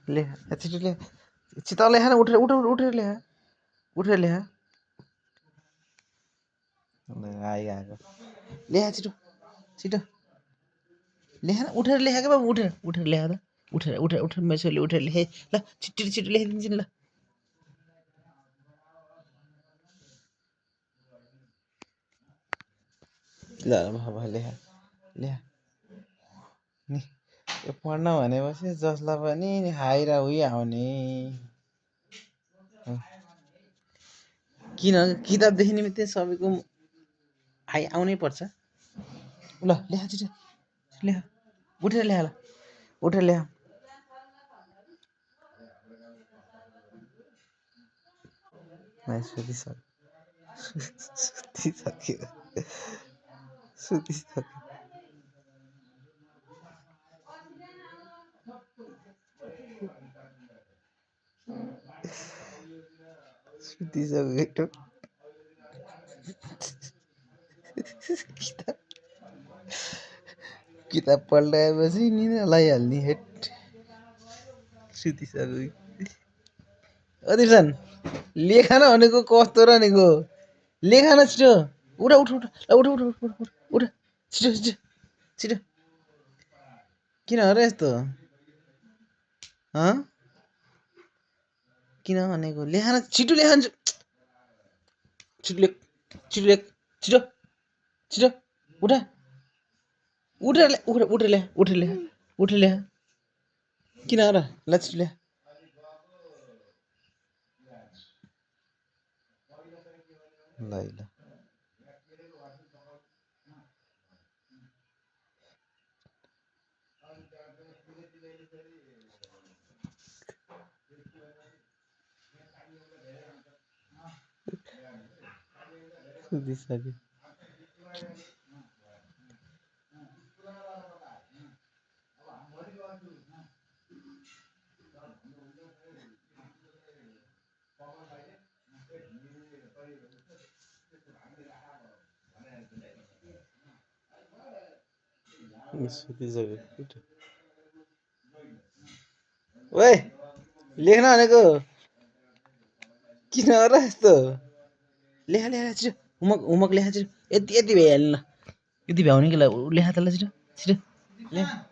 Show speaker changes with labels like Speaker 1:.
Speaker 1: ले छिटो ले छिटो लेख न उठेर लेख उठेर लेख आइगएको लेख छिटो छिटो लेख न उठेर लेख के बाबु उठेर लेख त उठेर मेसोले उठेर लेखे ल छिटो लेखिदिन्छु नि ल ल बाबा लेख लेख नि यो पढ्न भनेपछि जसलाई पनि हाइरा उही आउने किन किताबदेखि निमित्त सबैको हाई आउनै पर्छ ल लेख छिटो लेख उठेर लेख ल उठेर लेख सुतिसक्यो किताब पल्टाएपछि निद्रा लगाइहाल्ने हेट सुतिसक्यो अदिर्सन लेखा न भनेको कस्तो र निको लेखा न छिटो उठ छिटो किन हो र यस्तो किन भनेको लेखा न छिटो लेखा छिटो लेख छिटो उठ उठेर लेख किन हो र ल छिटो लेख ल सुतिसक्यो ओए लेख्न भनेको किन हो र यस्तो लेख छिटो होमवर्क लेख छिटो यति भइहाल्नु ल यति भ्याउने कि ल लेख त ल छिटो लेख